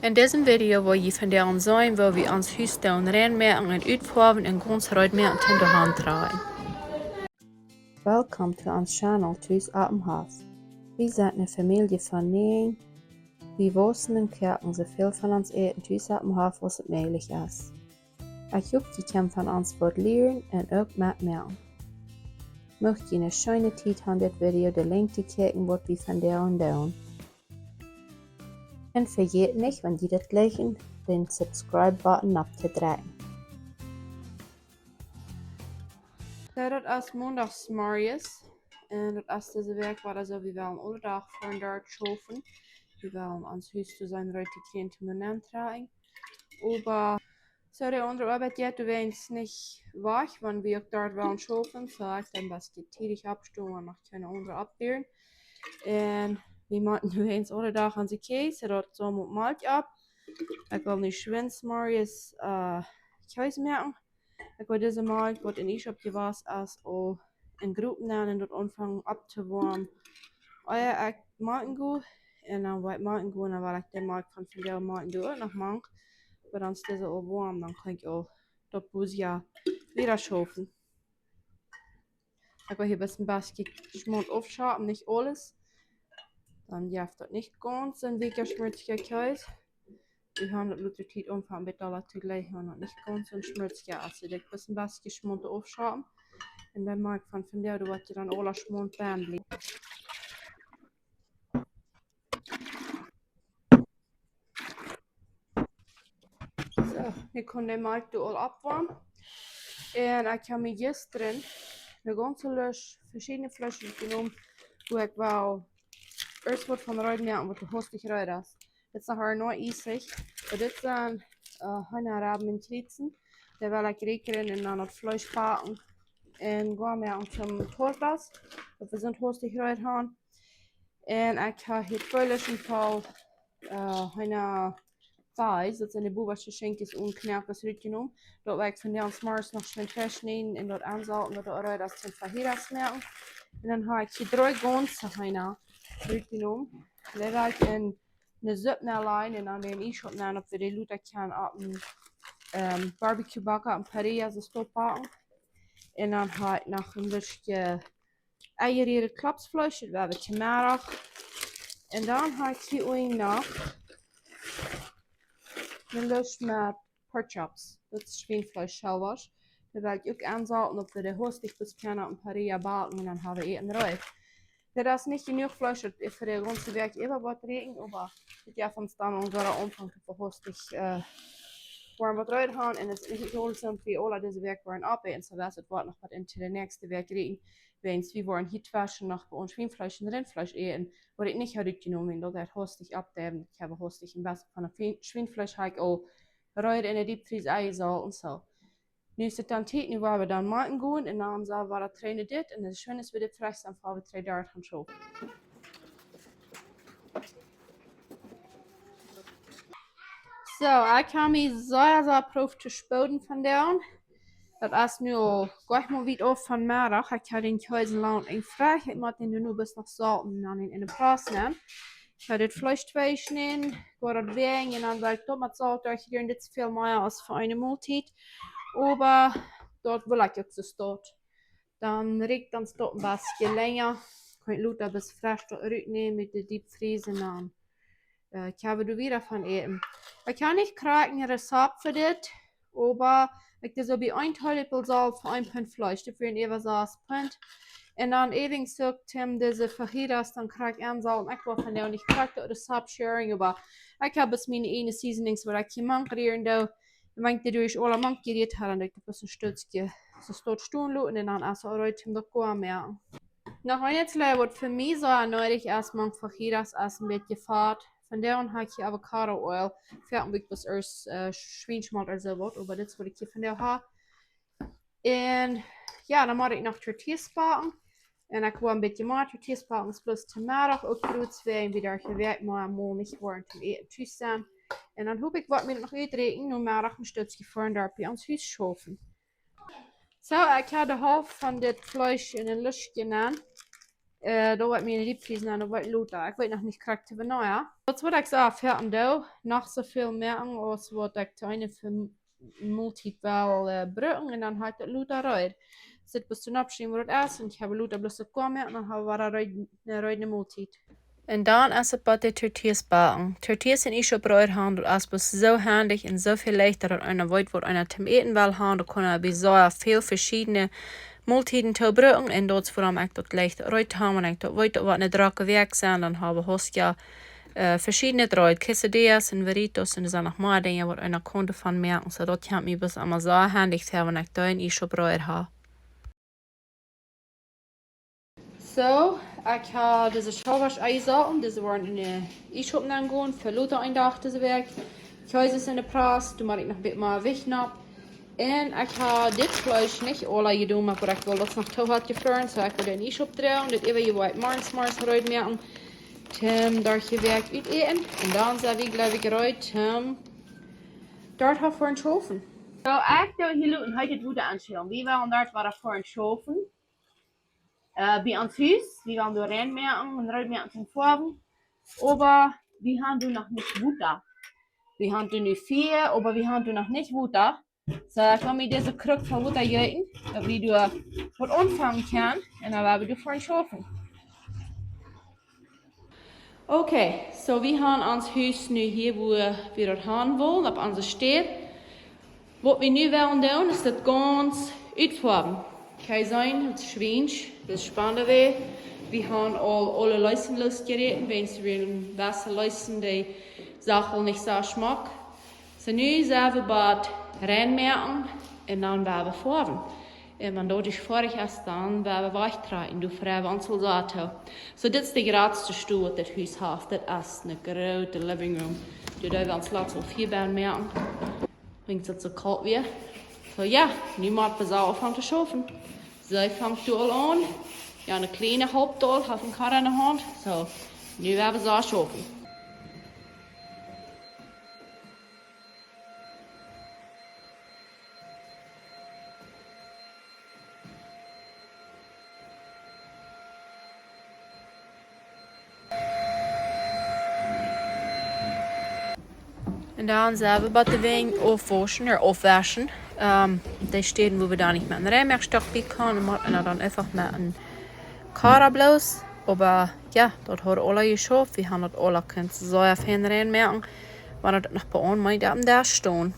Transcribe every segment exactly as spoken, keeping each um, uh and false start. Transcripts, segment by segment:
En disen Video woa jie vondoag seenen woo wie ons Hus doonen rein moaken un utfoawen un gaunz reed moaken toom doa han trajen. Welcome to ons channel Tus oppem Hoff. Wie sent eene Famielje von näajen. Wie wausen un koaken soo väl von ons Äten tus oppem Hoff aus et mäajlich es. Ekj hop jie kjennen von ons waut lieren un uk metmoaken. Mucht jie eene scheene Tiet han dit Video de Lenjd to kjikjen waut wie vondoag doonen. Un vejät nich, wan jie daut liken, dän Subscribe Button opptodrekjen. Soo, daut es Moondagsmorjes. Un daut es dise Wäakj wada soo, wie wellen aule Dach fa een Dach schaufen. Wie wellen ons Hus to sennen reed to kjrieen toom nenn trajen. Oba soo, de aundre Oabeit jeit doawäajen nich wajch, wan wie uk doa wellen schaufen. Soo, ekj dan best tiedich oppstonen, wan noch kjeene aundre oppdieren. Un wie moaken nu eent aule Dach onse Kjäs, daut saumelt Malkj opp. Ekj well nu schwind zemorjes, äh, Kjees moaken. Ekj woa dise Malkj, waut en Iesschaup jewast es, aul en Gropen nenn un daut aunfangen opptowoamen. Ea ekj moaken go, un dan woa ekj moaken go, un dan woa ekj de Malkj von vondoag moaken go uk noch mank. Oba dan es dise aul woam, dan kaun ekj aul daut Busia wieda schaufen. Ekj woa hia bloos een bät Schmaunt aufschapen, nich aules. Dan jeft daut nich gaunz een weakja schmurziga Kjees. Wie han daut met de Tiet aunfangen met aula toojlikj, wie han daut nich gaunz soo schmurziga, aus ekj daut bloos een bät Schmaunt aufschapen. Un dan moak ekj von vondoag, daut woat je dan aula Schmaunt benn bliewen. Soo, nu kaun de Malkj doa aul oppwoamen. Un ekj hab mie jistren eene gaunze Lust veschiedne Fleesch jenomen, woo ekj well ieescht waut von reed moaken, waut doa hastich reed es. Dit es noch noch iesich, oba dit sent, äh, Heenaribben un Kjritzen. Dee well ekj räakjnen un dan daut Fleesch backen un goa moaken toom tortas, daut wie sent hastich reed han. Un ekj hab hia twee Lüschen voll, äh, Heena thighs, daut sent de bowaschte Schenkjes un Knoakes rutjenomen. Daut woa ekj vondoag zemorjes noch schwind festschnieden un daut aunsaulten, daut doa reed es toom fajitas moaken. Un dan hab ekj hia dree gaunze Heena rutjenomen. Dee woa ekj en eene Supp nenn lajen un dan en Iesschaup nenn, daut wie dee lota kjennen opp een, ähm, Barbecue backen, opp een Parrilla soo backen. Un dan hab ekj noch een bät enjerieet Klopsfleesch, daut woa wie toom Meddach. Un dan hab ekj hia uk noch een Lüsch met pork chops. Daut es Schwienfleesch selfst. Dee woa ekj uk aunsaulten, daut wie dee hastich bloos kjennen opp een Parrilla backen un dan hab wie Äten reed. Dit es nich jenuach Fleesch, daut fa de gaunze Wäakj äwa woat räakjen, oba dit jeft ons dan onjefäa een Aunfank, daut wie hastich, äh, woaren waut reed han un et es nich aules, daut wie aula dise Wäakj woaren opäten, soo daut et woat noch waut en de näakjste Wäakj räakjen. Wäajens wie woaren hia tweschen noch bie ons Schwienfleesch un Rintfleesch äten, waut ekj nich hab rutjenomen, daut ekj hastich oppdäwen. Ekj hab hastich een bät von daut Schwien-, Schwienfleesch hab ekj aul reed en de Deepfries enjesaulten un soo. Nu es et dan Tiet, nu woa wie dan moaken gonen un dan sell wie daut trainen dit un dan schwind es wie dit fresch sent, woa wie twee Dach aun schaufen. Soo, ekj hab mie sea, sea jeprooft to spooden vondoag. Daut es nu aul goanich mol wiet auf von Meddach. Ekj hab dän Kjees lang en Frisch. Ekj mott dän nu bloos noch solten un dan en de Press nämen. Ekj hab dit Fleesch tweejeschnäden, ekj woa daut wäajen un dan woa ekj daut met Solt derchrieren. Dit es väl mea aus fa eene Moltiet. Oba daut well ekj uk soo stonen. Dan rieekjt daut een bät lenja. Kaun ekj lota bloos fresch daut rutnämen ut de Deepfries un dan, äh, kjenn wie doa wieda von äten. Ekj hab nich krakjt een Rezept fa dit, oba ekj doo soo bie een Teelepel Solt fa een Punt Fleesch, daut wieren äwa sas Punt. Un dan äwent uk toom dise fajitas dan krakjt aunsolten. Ekj well vondoag nich krakjt daut Rezept sharen, oba ekj hab bloos miene ieejne Seasonings waut ekj hia mank rieren doo. Un wan ekj dee derch aula mank jerieet hab, dan doo ekj daut bloos een Stootje soo stonen loten un dan es et reed toom daut goa moaken. Noch een Dinkj waut fa mie sea needich es mank fajitas es een bät Fat. Vondoag hab ekj hia avocado oil. Vondoag hab ekj bloos ieescht, äh, Schwienschmolt ooda soo waut, oba dit es waut ekj hia vondoag hab. Un jo, dan mott ekj noch tortillas backen. Un ekj woa een bät mea tortillas backen, bloos toom Meddach uk groot wäajen, wie doa jewäakj mea mol nich woaren toom Äten tus sennen. Un dan hop ekj, woat mie daut noch uträakjen, no Meddach een Stootje foaren doa bie ons Hus schaufen. Soo, ekj hab de Halft von dit Fleesch en een Lüsch jenomen. Äh, daut woat mie en Riepkjriesen aun, daut woat lota. Ekj weet noch nich krakjt wua, jo. Daut woat ekj soo väl aun doo, noch soo väl moaken aus waut ekj to eene fa Moltiet well, äh, brucken, un dan ha ekj daut lota reed. Sit bloos to oppschriewen waut daut es, un ekj hab lota bloos daut goa moaken, un dan hab wie wada reed, ne reede Moltiet. Un dan es et bie de tortillas backen. Tortillas en Ieschop reed han, daut es bloos soo hendich un soo väl leichta, daut eena weet waut eena toom äten well han. Daut kaun eena bie soo väl veschiedne Moltieden too brucken. Un daut es wuarom ekj daut leicht reed ha, wan ekj daut weet, daut woat ne drocke Wäakj sennen, dan hab wie haust jo, äh, veschiedne reed. Quesadillas un burritos un doa sent noch mea Dinja waut eena kaun doavon moaken. Soo daut kjemt mie bloos emma soo hendich väa, wan ekj daut en Ieschop reed ha. Soo, ekj ha dise Schaubwasch enjesoten, dise woaren en de Ieschop gonen fa lota een Dach dise Wäakj. Kjees es en de Press, doa moak ekj noch een bät mea Jewicht opp. Un ekj ha dit Fleesch nich aula jedonen, oba ekj well daut noch too hoat jefroaren, soo ekj well en Ieschop droagen, dit äwaje woa ekj morjens, morjens reed moaken, toom derch de Wäakj utäten. Un dan sent wie, jleew ekj, reed, toom doa fa en schaufen. Soo, ekj doo hia lota heet Wota aunschellen. Wie wellen doa fa en schaufen. Äh, bie ons Hus, wie wellen doa rein moaken un reed moaken toom foawen. Oba wie han doa noch nich Wota. Wie han doa nu Fia, oba wie han doa noch nich Wota. Soo, ekj well mie dise Kruck voll Wota jeeten, daut wie doa waut aunfangen kjennen. Un dan woa wie doa fa en schaufen. Okay, soo wie han ons Hus nu hia, wua wie daut han wellen, opp onse Städ. Waut wie nu wellen doonen, es daut gaunz utfoawen. Kjenn jie seenen, daut es schwiensch, daut es spannend wea. Wie han aul aule Leisten losjeräten, wiels wie en Wasta leisten, dee sach aul nich soo schmock. Soo nu sent wie bie daut rein moaken un dan woa wie foawen. Un wan daut foadich es, dan woa wie wajchtrakjen, doa frie wie ons aul soo too. Soo, dit es de jratste Stow waut dit Hus haft. Dit es ne groote living room. Doa doo wie ons latst aul Fia bie moaken, wiels daut soo kolt wea. Soo jo, nu mott wie soo aunfangen to schaufen. See fangt doa aul aun. Jo, ne kjliene Hopdol, haft ne Kar enne Haunt. Soo, nu woa wie soo schaufen. Un dan sent wie bie de Wenj aufwauschen, ooda aufwauschen. Ähm, dee Städen, wua wie dan nich met een Reinmoakstock bie kjennen, mott eena dan eefach met een Kara bloos. Oba jo, daut haft aula jeschauft. Wie han daut aula kunt soo fein rein moaken. Wan daut noch bie ons mei daut doa stonen.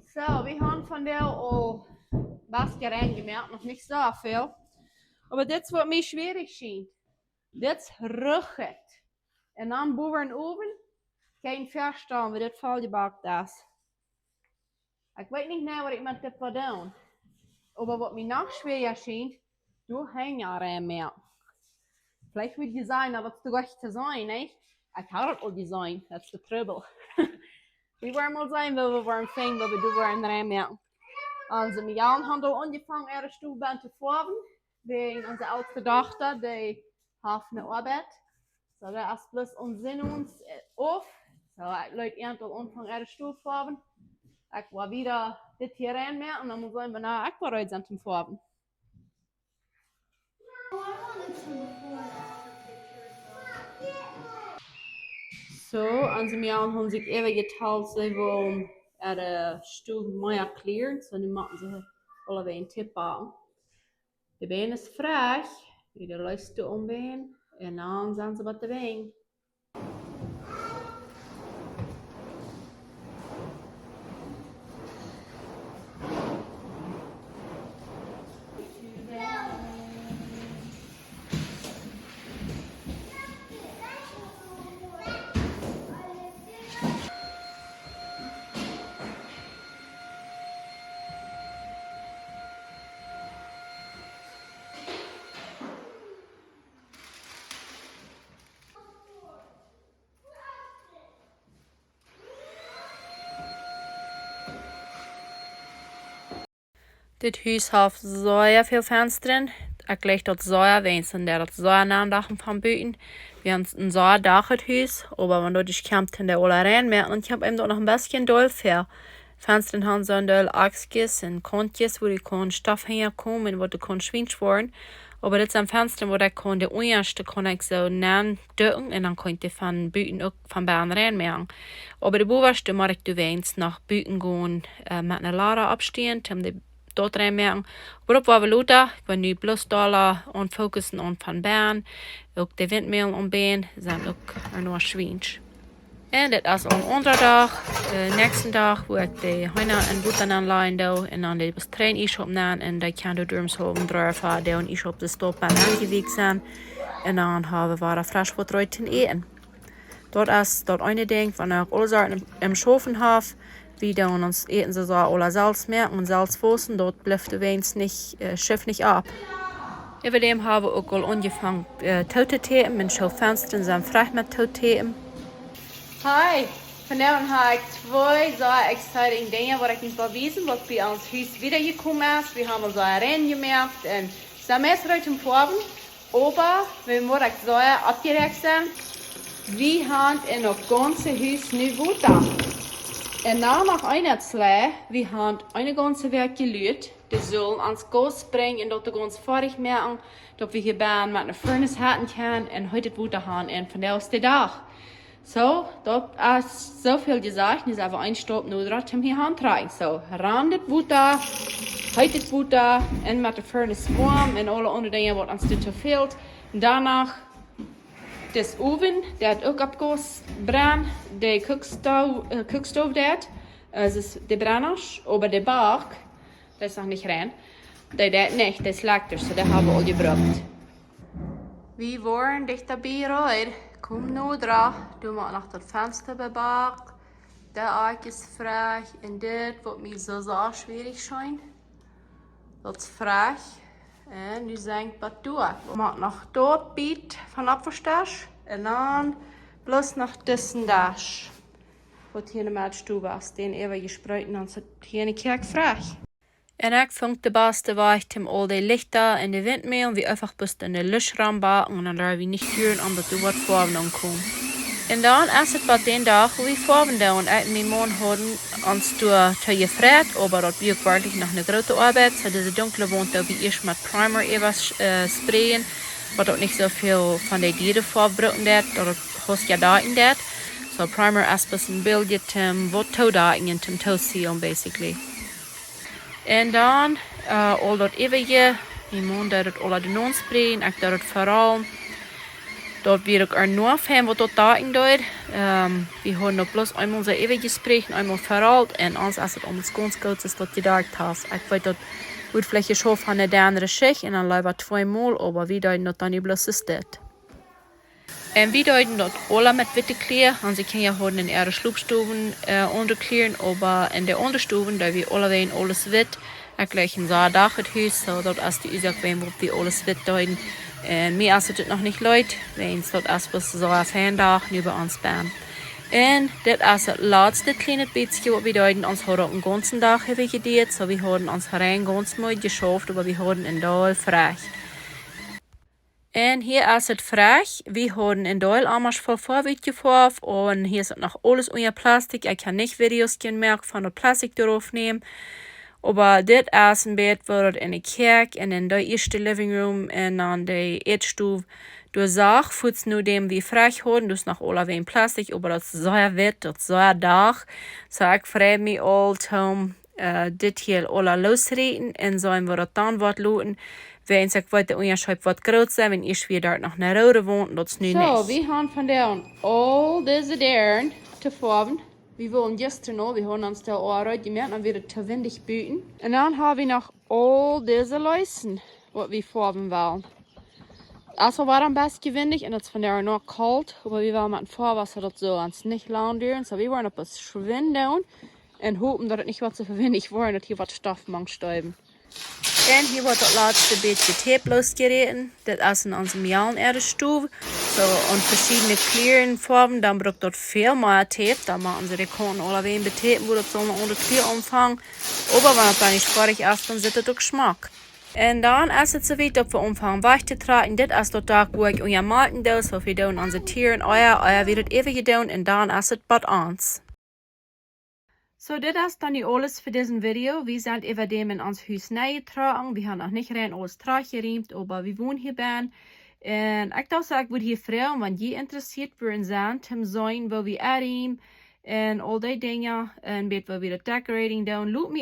Soo, wie han vondoag aul waut rein jemoakt, noch nich soo väl. Oba dit es waut mie schwierich schient. Dit es ruckich. Un dan bowen em Owen, kjeen Vestonen, woo dit voll jebackt es. Ekj weet nich mea waut ekj met dit woa doonen. Oba waut mie noch schwieeja schient, doa Henj rein moaken. Veleicht woa jie sajen, na, waut es doa to seenen, nä? Ekj ha daut aul jeseenen, that's the trouble. Wie woaren mol seenen, woo wie woaren finjen, woo wie doa woaren rein moaken. Onse Mejalen han aul aunjefongen äare Stow to foawen. Wäajen onse elste Dochta, dee haft ne Oabeit. Soo, daut es bloos onse Sinn ons, äh, auf. Soo, ekj leet äant aul aunfangen äare Stow foawen. Ekj woa wada dit hia rein moaken un dan mott wie seenen, wan ekj woa reed sennen toom foawen. Soo, onse Mejalen han sikj äwajetalt, see wellen äare Stow mea clearen, soo nu motten see aulawäajen Tipp haben. De Bän es frach, wie de Leist aunbinjen, un dan sent see bie de Wenj. Dit Hus haft sea väl Fenstren. Ekj jleich daut sea, wiels daut sea nenn dach von buten. Wie han een sea dachet Hus, oba wan daut es, kjemt doa aula rein, oba dan kjemt eenem daut noch een bät doll väa. Fenstren han soone Akjskjes un Kauntjes, wua du kaust Stoff hankomen un waut du kaust schwiensch woaren. Oba dit sent Fenstren, wua ekj kaun de unjaschte kaun ekj soo nenn dukjen un dan kaun ekj dee von buten uk von bennen rein moaken. Oba de bowaschte mott ekj doawäajen noch buten gonen, äh, met eene Lada oppstonen, om dee doa rein moaken. Oba daut woa wie lota, ekj well nu bloos doa aun fokussen aun von bennen, uk de Windmälen aun bennen, sent uk noch schwiensch. Un dit es aul een aundra Dach. Äh, näakjsten Dach, wua ekj de Heena en Wota nenlajen doo. Un dan dee best dree Iesschoopen nenn. Un dee kaun doa derch soo dree, vea Doag en Iesschoopen de Stopp aunjewiekjt sennen. Un dan hab wie wada fresch waut rut to äten. Daut es daut eene Dinkj, wan ekj aule Sachen em, em Schaufen hab. Wie doonen ons Äten soo sea aula selfst moaken un selfst wausen. Daut blift doawäajen nich, äh, schauft nich opp. Äwadäm hab wie uk aul aunjefongen, äh, too to tapen. Miene Schaufenstren sent frie met too to tapen. Hi, vondoag hab ekj twee sea exciting Dinja, waut ekj junt well wiesen, waut bie ons Hus wieda jekomen es. Wie haben ons sea rein jemoakt un sent meist rut em Foawen. Oba wie motten sea oppjeräajt sennen. Wie haben en daut gaunze Hus nu Wota. Un nu noch een Utschlach, wie haben eene gaunze Wäakj jeluat, dee sullen ons Gas brinjen un daut de Gas foadich moaken, daut wie hia bennen met eene Furnace heeten kjennen un heet Wota haben un vondoag es de Dach. Soo, daut es soo väl jesajcht, nu sent wie een Staup noda toom hia auntrakjen. Soo, ran dit Wota, heet dit Wota, un met de Furnace woam un aule aundre Dinja waut ons doatoo fält. Un doano, dis Owen, dee deit uk opp Gas brennen, de Kookstoo-, äh, Kookstoow deit, äh, es de Brenna, oba de Bak, dee es noch nich rein. Dee deit nich, dee es elektrisch, soo dee haben wie aul jebrukt. Wie woaren dichta bie, Reed. Komm noda, du motst noch daut Fensta bebaken. De Akj es frie un dit woat mie soo, soo schwierich sennen. Daut es frie. Un nu sie wie bie doa. Wie motten noch daut Biet von oppvestasch. Un dan bloos noch disen Desch, waut hia enne Stow es, dän äwa jespreet, dan es hia de Kjäakj frie. Un ekj funk de baste Wajch toom aul de Lichta un de Windmälen, wie eefach bloos enne Luft rombaken un dan doa wie nich doonen, om daut doa waut Foawen aunkomen. Un dan es et bie dän Dach, wua wie Foawen doonen. Ekj un mien Maun hauden ons doa too jefreit, oba daut wia werkjlich noch eene groote Oabeit. Soo dise dunkle Waunt, daut wie ieescht met Primer äwa, äh, sprayen, waut uk nich soo väl von de diere Foaw brucken deit, daut daut haust jo doa en deit. Soo Primer es bloos een bät om waut to doa en, om to sealen, basically. Un dan, äh, aul daut äwaje, mien Maun deed daut aula doa nenn sprayen, ekj deed daut verrollen. Daut wia uk ea noch fein, waut daut doa en deed. Ähm, wie hauden daut bloos eemol soo äwajesprayt un eemol verrollt. Un ons es et aulemol gaunz goot, soo aus daut jedocht haft. Ekj weet, daut woat veleicht jeschauft aun eene aundre Schicht un dan leewa tweemol, oba wie deeden daut dan nu bloos soo dit. Un wie deeden daut aula met witte Kjleeda. Onse Kjinja hauden en äare Schlopstowen, äh, aundre Kjleeda, oba en de aundre Stowen, doa wia aula wiet, aules wiet. Ekj leew een sea dachtet Hus, soo daut es de Uasoak, wuarom wie aules wiet deeden. Un mie es et noch nich leet, wiels daut es bloos soo een feina Dach nu bie ons bennen. Un dit es et latste kjliene bät, waut wie deeden. Ons haud uk een gaunzen Dach äwa jedoat, soo wie hauden ons rein gaunz moot jeschauft, oba wie hauden en Deel frie. Un hia es et frie. Wie hauden en Deel aulemol voll Foaw utjefoaft. Un hia es et noch aules unja Plastik. Ekj hab nich Videos jemoakt von daut Plastik doarauf nämen. Oba dit es een bät, woo daut enne Kjäakj un en de ieeschte living room un aun de Ätstow doa sach, fuaz nodäm wie frie hauden, daut es noch aula wiet Plastik, oba daut es sea wiet, daut es sea dach. Soo ekj frei mie aul toom äh, dit hia aula loosrieten un seenen, woo daut dan woat loten. Wiels ekj weet, de Unjascheet woat groot sennen, wiels ieescht wia doa noch eene roode Waunt, daut es nu nich. Soo, wie haben vondoag aul dise Däaren to foawen. Wie wullen jistren aul, wie hauden ons doa aul reed jemoakt, dan wia et too windich buten. Un dan haben wie noch aul dise Leisten, waut wie foawen wellen. Aulsoo wia et een bät windich un et es vondoag noch kolt, oba wie wellen met een Foawa, soo daut saul ons nich lang duaren. Soo, wie woaren opp ons schwind doonen un hopen, daut et nich woat soo windich woaren, daut hia waut Stoff mank steiwen. Un hia woat daut latste bät Tape losjerieten. Dit es en onse Mejalen äare Stow. Soo, aun veschiedne Kjleeda foawen, dan brukt daut väl mea Tape. Dan motten see de Kaunten aula wiet betapen, wua daut saul aun de Kjleeda aunfangen. Oba wan et dan nich foadich es, dan sitt et uk schmock. Un dan es et soo wiet, daut wie aunfangen wajch to trakjen. Dit es daut Dak, wua ekj unja moaken doo, soo wie doonen onse Tieren, Eia, Eia wada äwajedonen un dan es et bie ons. So, dit es dan nu aules fa disen Video. Wie sent äwa däm en ons Hus nenn jetrocken. Wie haben noch nich rein aules trajchtjeriemt, oba wie wonen hia benn. Un ekj docht soo, ekj wudd hia froagen, wan jie interessieet wieren sent, om to seenen woo wie enriemen un aul dee Dinja, un bät woo wie daut decorating doonen. Lot mie